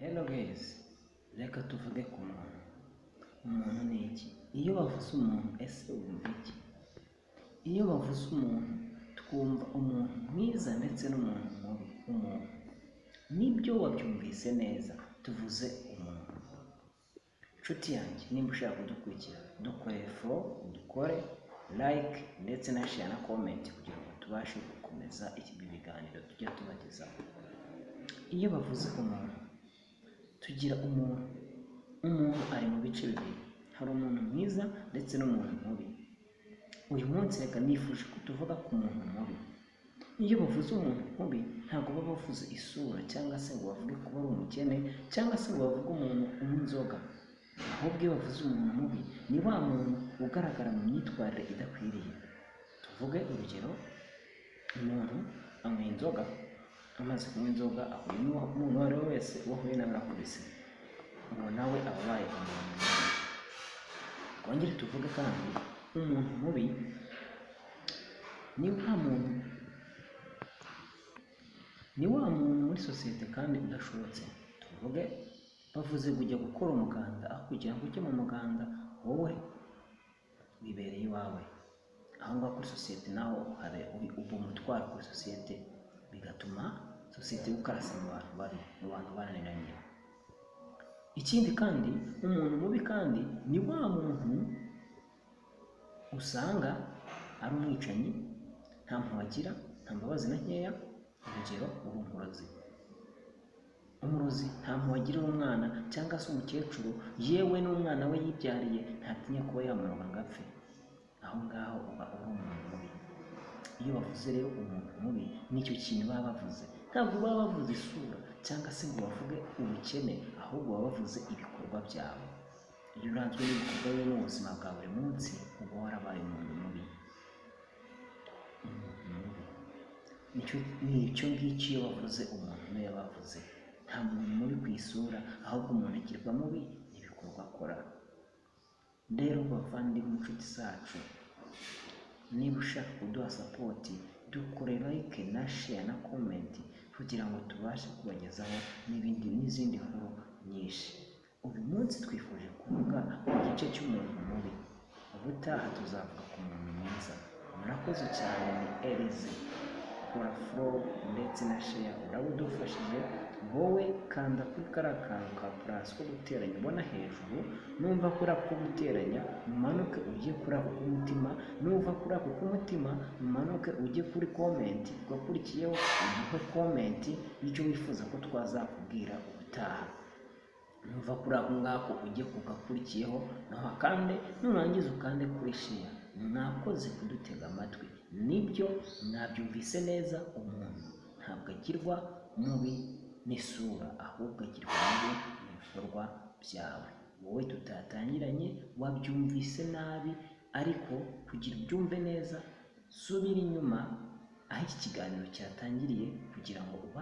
Hello guys, reka tuvuge ku muntu. Umuntu ni iki? Iyo bavuze umuntu ese wumva iki? Iyo bavuze umuntu twumva umuntu mwiza ndetse n'umuntu mubi. Umuntu nibyo wabyumvise neza, tuvuze umuntu. Inshuti yanjye, nimba ushaka kudukurikira, dukore follow, dukore like ndetse na share na comment kugira ngo tubashe gukomeza ibi biganiro tujya tubagezaho. Iyo bavuze umuntu tugira umuntu. Umuntu ari mu bice bibiri, hari umuntu mwiza ndetse n'umuntu mubi. Uyu munsi reka nifuje ko tuvuga ku muntu mubi. Iyo bavuze umuntu mubi ntabwo baba bavuze isura cyangwa se ngo bavuge kuba ari umukene cyangwa se ngo bavuge umuntu unywa inzoga. Ahubwo iyo bavuze umuntu mubi ni wa muntu ugaragara mu myitwarire idakwiriye. Tuvuge urugero, umuntu anywa inzoga, amaze kunywa inzoga ahuye n'umuntu uwo ari we wese, uwo ahuye nawe arakubise, uwo nawe aba abaye umuntu mubi. Twongere tuvuge kandi umuntu mubi ni wa muntu muri sosiyete kandi udashobotse. Tuvuge bavuze kujya gukora umuganda, aho kugira ngo ujye mu muganda wowe wibereye iwawe. Aho ngaho kuri sosiyete naho hari uba umutwaro kuri sosiyete, bigatuma sosiyete gukarasa mu bantu babi, mu bantu bananiranye. Ikindi kandi umuntu mubi kandi ni wa muntu usanga ari umwicanyi, nta mpuhwe agira, nta mbabazi na nkeya. Urugero, uri umurozi. Umurozi nta mpuhwe agirira umwana cyangwa se umukecuru, yewe n'umwana we yibyariye ntatinya kuba yamuroga ngo apfe. Aho ngaho uba uri umuntu mubi. Iyo bavuze rero umuntu mubi nicyo kintu baba bavuze. Ntabwo baba bavuze isura cyangwa se ngo bavuge ubukene, ahubwo baba bavuze ibikorwa byawe. Iyo uranzwe n'ibikorwa bibi mu buzima bwa buri munsi uba warabaye umuntu mubi. Umuntu mubi nicyo ngicyo iyo bavuze umuntu mubi bavuze. Nta muntu mubi ku isura, ahubwo umuntu agirwa mubi n'ibikorwa akora. Rero bavandimwe, inshuti zacu, niba ushaka kuduha sapoti, dukore like na share na comment kugira ngo tubashe kubagezaho n'ibindi n'izindi nkuru nyinshi. Uyu munsi twifuje kuvuga ku gice cy'umuntu mubi, ubutaha tuzavuga ku muntu mwiza. Murakoze cyane, ni Elize. Kora follow ndetse na share, uraba udufashije. Wowe kanda kuri kariya kantu ka plus ko guteranya ubona hejuru, numva kuri ako ko guteranya umanuke ujye kuri ako k'umutima, nuva kuri ako k'umutima umanuke ujye kuri comment, ugakurikiyeho uduhe comment y'icyo wifuza ko twazakubwira ubutaha. Nuva kuri ako ngako ujye ku gakurikiyeho naho akande, nurangiza ukande kuri share. Mwakoze kudutega amatwi, nibyo mwabyumvise neza. Umuntu ntabwo agirwa mubi n'isura, ahubwo agirwa mubi n'ibikorwa byawe. Wowe tutatangiranye wabyumvise nabi, ariko kugira ubyumve neza subira inyuma aho iki kiganiro cyatangiriye kugira ngo